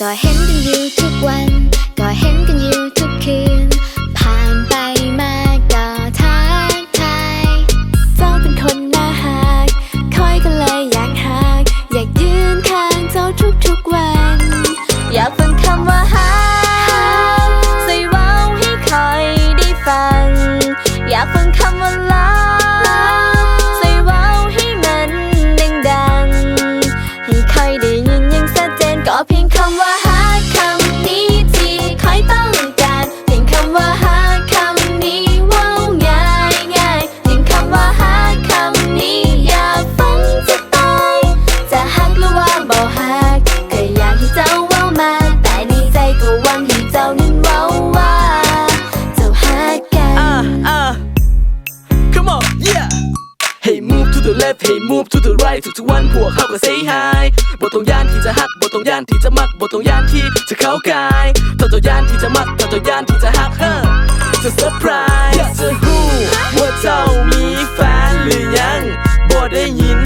ກໍເຫັນກັນຢູ່ທຸກວັນ ກໍເຫັນກັນຢູ່ທຸກຄືນ ຜ່ານໄປມາກໍທັກທາຍ ເຈົ້າເປັນຄົນໜ້າຮັກ ຂ້ອຍກໍເລີຍຢາກຮັກ ຢາກຢືນຂ້າງເຈົ້າທຸກໆວັນ ຢາກຟັງຄຳວ່າຮັກ ຊ່ວຍເວົ້າໃຫ້ຂ້ອຍໄດ້ຟັງ ຢາກຟັງຄຳວ່າລັກ ຊ່ວຍເວົ້າໃຫ້ມັນດັງໆ ໃຫ້ຂ້ອຍໄດ້ຍິນຢ່າງຊັດເຈນ ກໍພຽງຄຳວ່າຮັກຄຳນີ້ທີ່ຂ້ອຍຕ້ອງການ ພຽງຄຳວ່າຮັກຄຳນີ້ເວົ້າງ່າຍໆ ພຽງຄຳວ່າຮັກຄຳນີ້ຢາກຟັງຈະຕາຍ ຈະຮັກຫຼືວ່າບໍ່ຮັກ ກໍຢາກໃຫ້ເຈົ້າເວົ້າມາ ແຕ່ໃນໃຈກໍຫວັງໃຫ້ເຈົ້ານັ້ນເວົ້າວ່າ ເຈົ້າຮັກກັນ Come on, yeah. Hey, move to the left, hey, move to the right. ທຸກໆວັນພວກເຮົາກໍ say hi. ບໍ່ຕ້ອງຢ້ານທີ່ຈະຮັກ ບໍ່ຕ້ອງຢ້ານທີ່ຈະມັກ ບໍ່ຕ້ອງຢ້ານທີ່ຈະເຂົ້າໃກ້ ຖ້າເຈົ້າຢ້ານທີ່ຈະມັກ ຖ້າເຈົ້າຢ້ານທີ່ຈະຮັກ ເອີ ຈະ surprise. ຢາກຈະຮູ້ວ່າເຈົ້າມີແຟນຫຼືຍັງ ບໍ່ໄດ້ຍິນ